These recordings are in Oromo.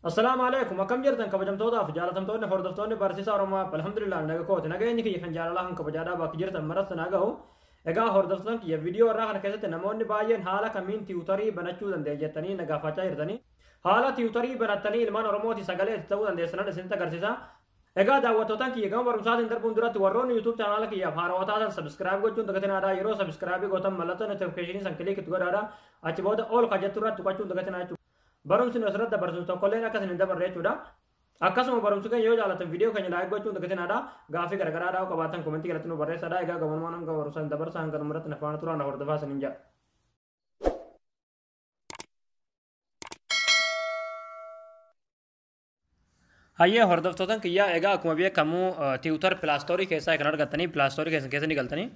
Assalaamu alaikum. Akkam jirtan kabajamtootaaf jaalatamtoonni hordoftoonni barsiisaa Oromoo? Alhamdulillah, naga kooti. Nageenyi kiyya kan jaalalaa kan kabajaadhaa bakka jirtan maratti naa gahu. Egaa hordoftoonni kiyya, viidiyoo irraa kana keessatti namoonni baay'een haala kamiin Twitterii banachuu dandeenya jettanii na gaafachaa jirtanii. Haala Twitterii banattanii ilmaan Oromooti sagalee itti ta'uu dandeessanan isinitti agarsiisa. Egaa daawwattootaan kiyya, gama barumsaatiin darbuun duratti warroonni YouTube chaanaala kiyyaaf haarawaa taatan subscribe gochuun dagatinaadha. Yeroo subscribe gootan mallattoo notificationii san click itti godhaadha. Achi booda all ka jettu irratti tuqachuun dagatinaa jechuudha. Barumsi nu asirratti dabarsinu tokkolleen akka isin hin dabarre jechuudha. Akkasuma barumsi keenya yoo jaalatan viidiyoo keenya like gochuun dagatinaadha. Gaaffii garagaraadhaa yoo qabaatan commentii jalatti nu barreessadha. Egaa gabanumaan hanga barumsaan dabarsa, hanga dhumarratti na faana turaa, na hordofaa isiniin jedha. Hayyee hordoftootan kiyyaa, egaa akkuma beekamu Twitter Play Storeii keessaa kan argattanii Play Storeii keessan keessa ni galtanii.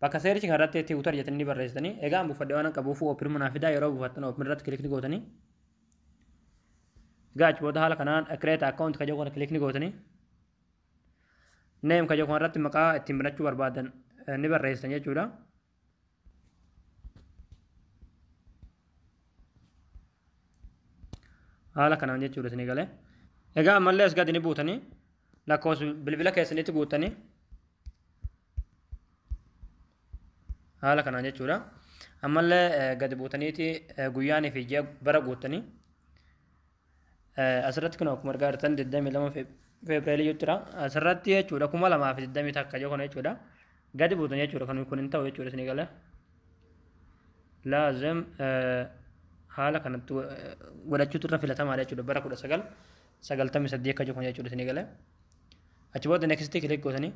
Bakka search kanarratti Twitter jettanii ni barreessitanii. Egaa buufadhee waan qabuuf open manaa fidaa. Yeroo buufattan open irratti click ni gootanii. Egaa achi booda haala kanaan create account ka jedhu kana click ni gootanii. Name ka jedhu kanarratti maqaa ittiin banachuu barbaadan ni barreessitan jechuudha. Haala kanaan jechuudha isinii galee. Egaa ammallee as gadi ni buutanii, lakkoofsa bilbila keessanitti guuttanii haala kanaan jechuudha. Ammallee gadi buutaniiti guyyaanii fi ji'a bara guuttanii asirratti kun akkuma argaa jirtan 22 Feebruaarii jechuudha. Asirratti jechuudha 2021 jedhu kana jechuudha. Gadi buutan jechuudha, kan kun hin ta'u jechuudha isinii galee. Laazim haala kanatti godhachuutu irra filatamaadha jechuudha, bara 1998 akka jiru jechuudha isinii galee. Achi booda next click gootanii,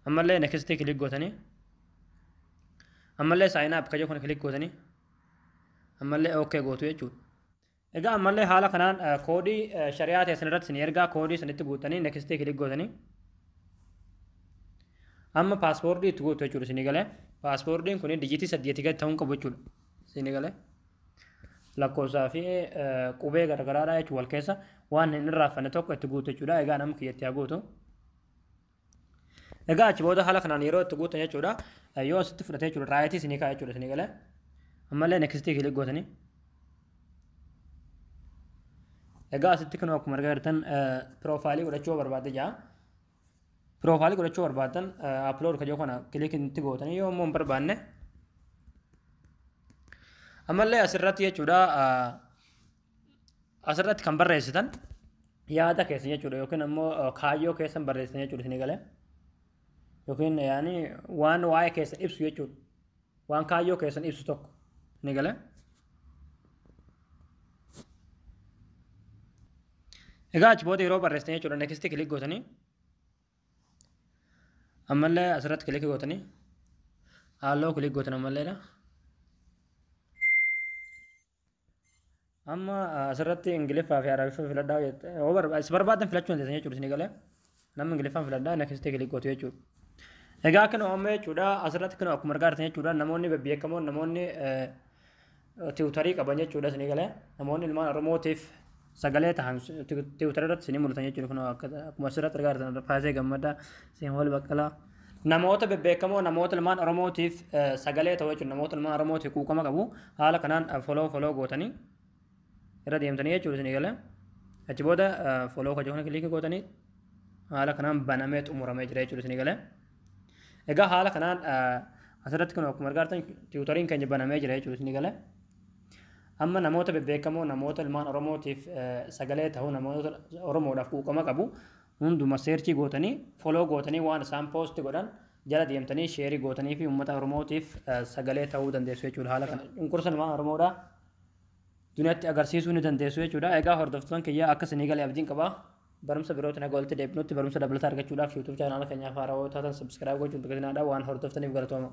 ammallee next click gootanii, ammallee sign up ka jedhu kana click gootanii, ammallee okay gootu jechuudha. Egaa ammallee haala kanaan koodii shari'aa ta'e sanirratti isin ergaa, koodii sanitti guutanii next click gootanii, amma passwordii itti guutu jechuudha isinii galee. Passwordiin kun digitii 8 gadi ta'uu qabu jechuudha. Isinii galee. Lakkoofsaa fi qubee garagaraadha jechuudha, wal keessa waan hin irraanfanne tokko itti guutu jechuudha. Egaa nama kiyyatti haa guutu. Egaa achi booda haala kanaan yeroo itti guutan jechuudha. Yoo asitti fudhate jechuudha, rightii isinii ka'a jechuudha isinii galee. Ammallee next click gootanii. Egaa asitti kun akkuma argaa jirtan profileii godhachuu barbaadde jaa. Profileii godhachuu barbaadan upload ka jedhu kana click itti gootanii, yoo immoo hin barbaanne ammallee asirratti jechuudha, asirratti kan barreessitan yaada keessan jechuudha, yookiin ammoo kaayyoo keessan barreessitan jechuudha isinii galee, yookiin yaani waan waa'ee keessan ibsu jechuudha, waan kaayyoo keessan ibsu tokko isinii galee. Egaa achi booda yeroo barreessitan jechuudha, next click gootanii, ammallee asirratti click gootanii, halluu click gootan ammalleedha. Amma asirratti Ingiliffaa fi Arabiffaa filadhaa, yoo barbaadan filachuu dandeessan jechuudha isinii galee. Nama Ingiliffaan filadhaa, next click gootu jechuudha. Egaa kan amma jechuudha, asirratti kan akkuma argaa jirtan jechuudha, namoonni bebbeekamoon, namoonni Twitterii qaban jechuudha isinii galee, namoonni ilmaan Oromootiif sagalee tahan Twitterii irratti isinii mul'atan jechuudha. Kun akkuma asirratti argaa jirtan Faasee Gammadaa, Seenwal Baqqalaa, namoota bebbeekamoo, namoota ilmaan Oromootiif sagalee ta'u jechuudha, namoota ilmaan Oromootiif quuqama qabu haala kanaan follow follow gootanii irra deemtanii jechuudha isinii galee. Achi booda follow ka jedhu click gootanii haala kanaan banamee xumuramee jira jechuudha isinii galee. Egaa haala kanaan asirratti kun akkuma argaa jirtan Twitteriin keenya banamee jira jechuudha isinii galee. Amma namoota bebbeekamoo, namoota ilmaan Oromootiif sagalee ta'u, namoota Oromoodhaaf quuqama qabu hunduma search gootanii, follow gootanii, waan isaan post godhan jala deemtanii share gootanii fi uummata Oromootiif sagalee ta'uu dandeessu jechuudha. Haala kana cunqursa ilmaan Oromoodhaa duniyaatti agarsiisuu ni dandeessu jechuudha. Egaa hordoftoonni kiyyaa, akka isinii galee abdiin qaba. Barumsa birootiin haga walitti deebinutti, barumsa dabalataa argachuudhaaf YouTube chaanaala keenyaaf haarawaa taatan subscribe gochuun dagatinaa. Waan hordoftaniif galatooma.